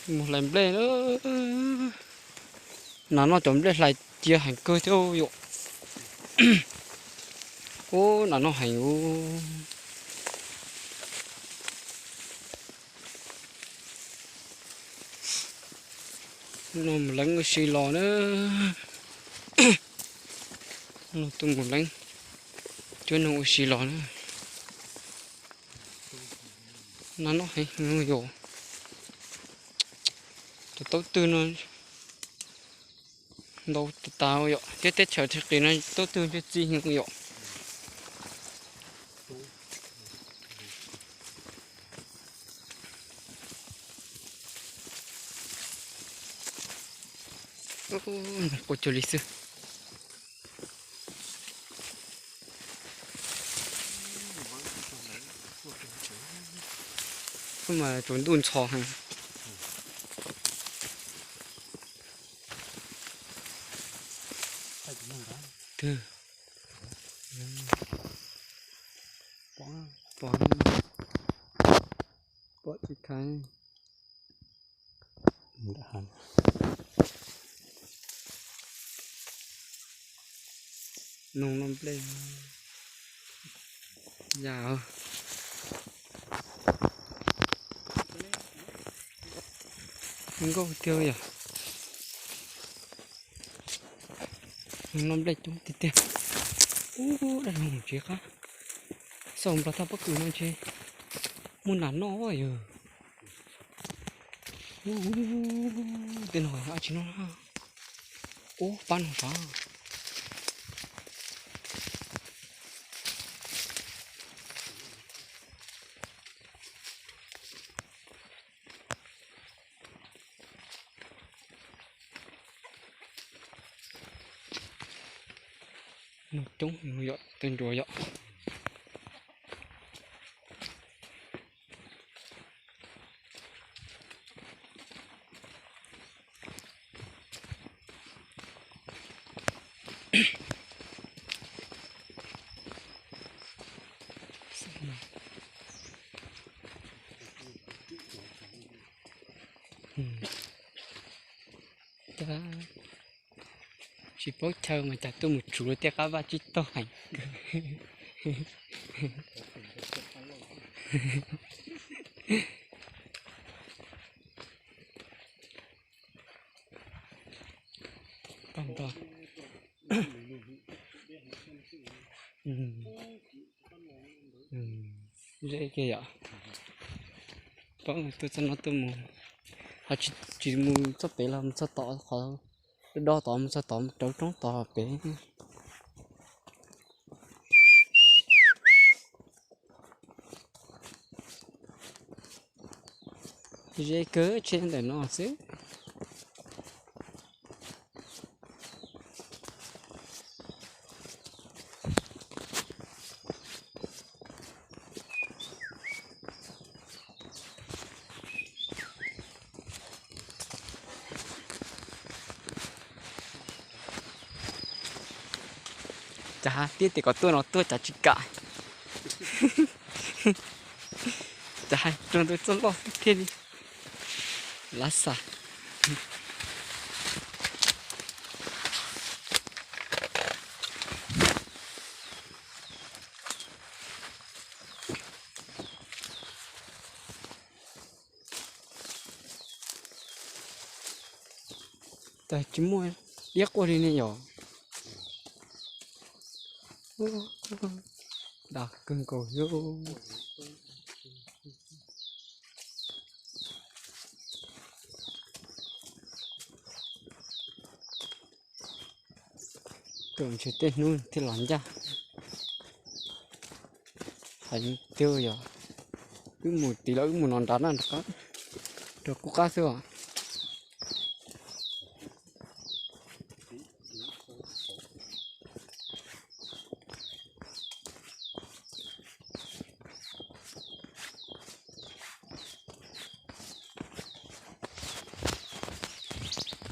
Mus hlais nplej na. Nas noj cov nplej hlais cia heev kawg thiab yom. Ub, nas noj heev ub. No mus leeb ua si los na. No tuaj mus leeb cuab noog ua si los na. Nas noj heev yom. Cov taub twg no ntau tas tas yom, thiab teb chaws tsis qis no taub twg ntse txi heev yom. Quaj cuag li xwb. Mas tsaus ntuj ntxhov heev. Twg? Pom, pom tsis khaiv. Noog noj nplej. Yam nkauj tiag yom. Noog noj nplej coob tiag tiag. Ub, dab noog tsis qab. Xauj nplos thaj pob kws no ntshe muaj nas noj yog. Ub, tej no dab tsi no na. Ub, pab noog sav. Noog coob yom, tej ncuav yom. Tsis paub chaw mas cas tuaj mus tsuv tej qab vaj tsib taug heev. Paj nto. Zeb kiag yom. Paub tuaj txoj no tuaj mus, ho tsis mus txoj pem los mus txog tom qhov dob tod, mus txog tod rauv roob tod pem. Ze kawg, tsheb ntawm no xwb. Cas hais tias kom tuaj no tuaj cas tsis kam. Cas hais rau ntawd txoj loj thiaj li lav xav. Tas tsis muaj diab quaj li ne yom. Dag kawg nkaus li. Tuaj ntshe tej hnub thiaj los ncaj. Hais tiag yog wb mus tid los wb mus no nrad na, rau qub qab xwb os.